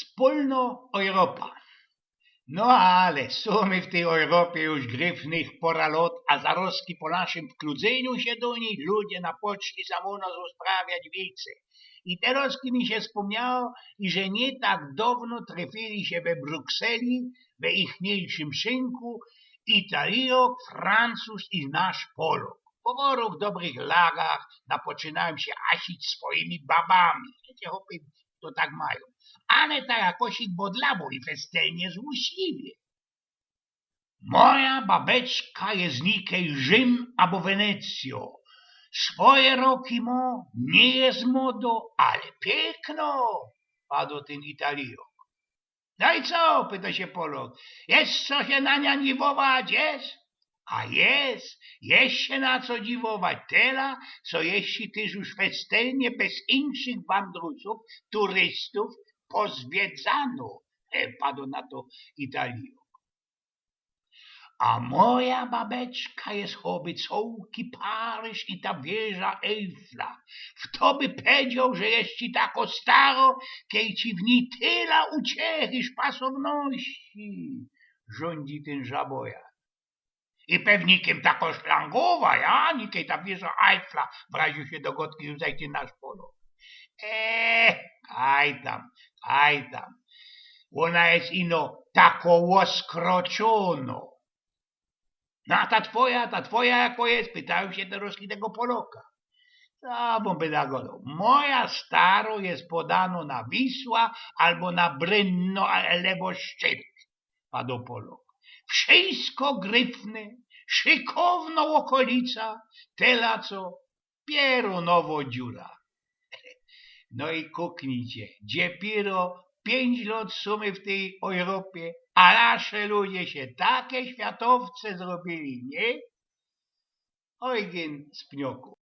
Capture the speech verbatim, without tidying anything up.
Spōlno Ojropa. No ale sōm my w tyj Ojropie już gryfnych pora lot, a zarozki po naszym wkludzyniu sie do nij ludzie na poczcie zamōno rozprawiać wicy. I terozki mi sie spōmniało, iże niy tak downo tryfili sie we Brukseli, we ichniejszym synku, Italijok, Francuz i nasz Polok. Po woroch dobrych lagach napoczynajōm sie asić swojimi babami. Wiycie, chopy to tak majōm. Aneta jakoś ich bodlabō i festelnie złośliwie. Moja babeczka je z nikej Rzym abo Wenecjo. Swoje roki mo, niy je z modo, ale piykno, pado tyn Italijok. No i co? Pyto sie Polok. Jest co sie na nia dziwować, jest? A jest, jest sie na co dziwować. Tela, co jeździ tyż już festelnie bez inkszych wandrusōw, turystōw, pozwiedzano, e, pado na to Italijok. A moja babeczka jest choby cołki Paryż i ta wieża Eiffla. Fto by pedzioł, że jest ci tako staro, kej ci w nij tyla uciechy, szpasowności rządzi tyn żaboja. I pewnikym tako szlangowa, ja? Nikej ta wieża Eiffla, wraził sie do godki Józef, tyn nasz Polok. E, kaj tam, kaj tam. Ôna jest ino tako ôskroczono. No a ta twoja, ta twoja jako jest? Pytajōm sie terozki tego Poloka. Co bōm by nagodoł? Moja staro jest podano na Wisła abo na Brynno, a-, abo Szczyt, pado Polok. Wszysko gryfne, szykowno ôkolica, tela co pierōnowo dziura. No i kuknijcie, dziepiro piyńć lot sōm my w tyj Ojropie, a nasze ludzie sie take światowce zrobiyli, niy? Ojgyn z Pnioku.